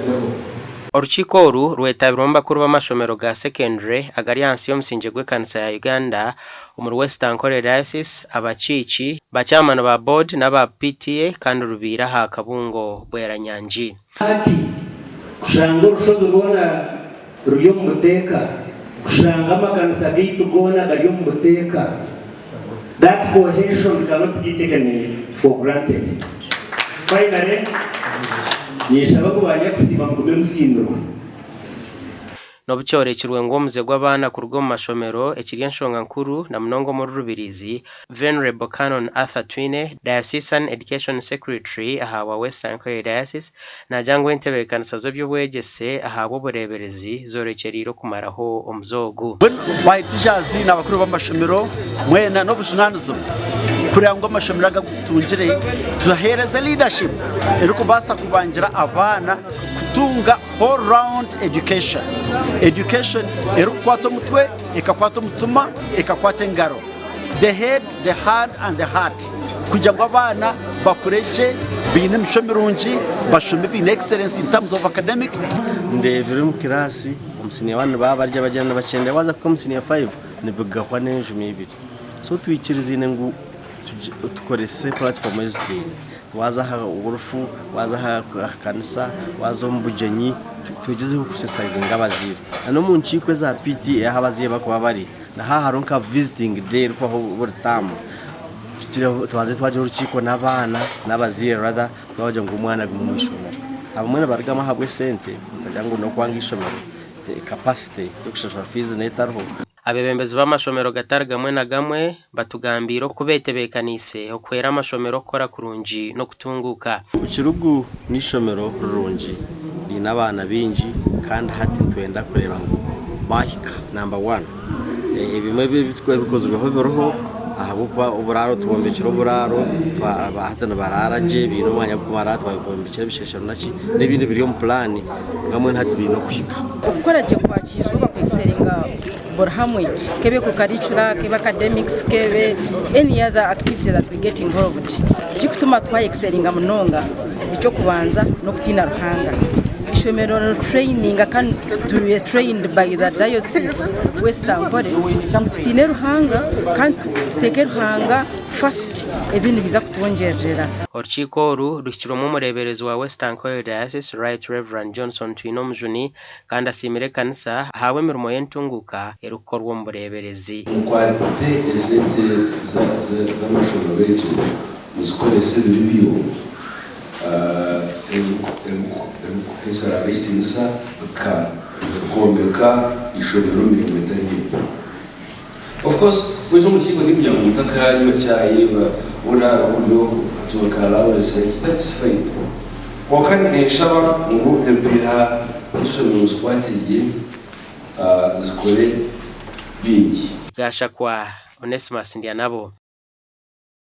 Mukurateho. Orukiiko oru rwetabirwemu bakuru b'amashomero ga secondary agari ahansi y'omusingye gw'ekanisa ya Uganda omuri West Ankole Diocese, abakiiki, ba chairman ba board n'aba PTA kandi rubaire aha Kabungo Bweranyangi. Hati kushanga orushozi rwona ruri omu buteeka, kushanga amakanisa gaitu goona gari omu buteeka, that cohesion cannot be taken for granted. Finally, ninshaba ngu banyakusiima mugume musiimirwe. N'obu kyorekirwe ngu omuze gw'abaana kuruga omu mashomero ekiri enshonga nkuru na munonga omuri Rubirizi, Venerable Canon Arthur Twine, Diocesan Education Secretary aha wa West Ankole Diocese, naagira ngu entebeekanisa z'eby'obwegyese ahabw'obureeberezi zoorekyereire okumaraho omuze ogu. Mbwenu ba teachers n'abakuru b'amashomero mwena n'obujunaanizibwa kureba ngu amashomero aga agu tutungire tuheereze leadership erikubaasa kubangira abaana kutunga All round education, education erikukwata omutwe, ekakwata omutima, ekakwata engaro, the head, the hand and the heart kugira ngu abaana bakure gye baine emicwe mirungi, bashome baine excellence in terms of academic. Ndeebire omu kiraasi omu siniya wani nibaba bari gye bagyenda nibakyendera waaza kuhika omu siniya fayivu nibigahwa n'enjuma ibiri. So twikirizaine ngu tukorese puratifomu ezi twine. Waaza aha burufu, waaza aha kanisa, waaza omu bugyenyi, twegyezeho kusensitaizinga abazaire. N'omu nkiiko eza PTA ahu abazaire barikuba bari, nihaaba hariho nka visiting day erikubaho buri taamu, tubanze twagira orukiiko n'abaana, n'abazaire rather, twabagira ngu omwana agume omu ishomero. Abamwe nibarugamu ahabw'esente, otagira ngu n'okwanga eishomero, capacity y'okushashura fiizi neyo etariho. Abeebembezi b'amashomero gatari gamwe na gamwe batugambiire oku betebeekaniise okuhwera amashomero kukora kurungi n'okutunguuka. Kirugu n'eishomero rirungi riine abaana baingi kandi hati nitwenda kureeba ngu baahika namba wani. Ebimwe ebikozirweho biriho ahabw'okuba oburaaro twombekire oburaaro hati nibaraara gye baine omwanya gw'okumara twabombekire ebisheshero naki n'ebindi biri omu puraani mbwenu hati baine okuhika. Okukora gye kwa Kyizooba kwexcelinga buri hamwe kebe ku curricular, kebe academics, kebe any other activity that we get involved ekikutuma twa excelinga munonga ekyokubanza nokutiina Ruhanga. Ishomero niritraininga kandi turi trained by the diocese West Ankole ngu tutiine Ruhanga kandi tuteeke Ruhanga first ebindi nibiza kutwongyerera. Orukiiko oru ruhikirwemu omureeberezi wa West Ankole Diocese Right Rev. Johnson Twinomujuni Kandi asiimire ekanisa ahabw'emirimo y'entunguuka erikukorwa omu bureeberezi. Mukwate esente z'amashomero gaitu muzikorese ebiri byo ebirikuhaisa Ruhanga ekitiinisa bikombeka eishomero omu miringo etari emwe. Of course kwija omu kiiko tikugira ngu mutakanywa chai hoona hariho oburyo okatunga ka allowance that's fine kwonka ninshaba ngu empiiha z'eishomero muzikwate gye zikore bingi. Gashakwa Onesmus Ndyanabo.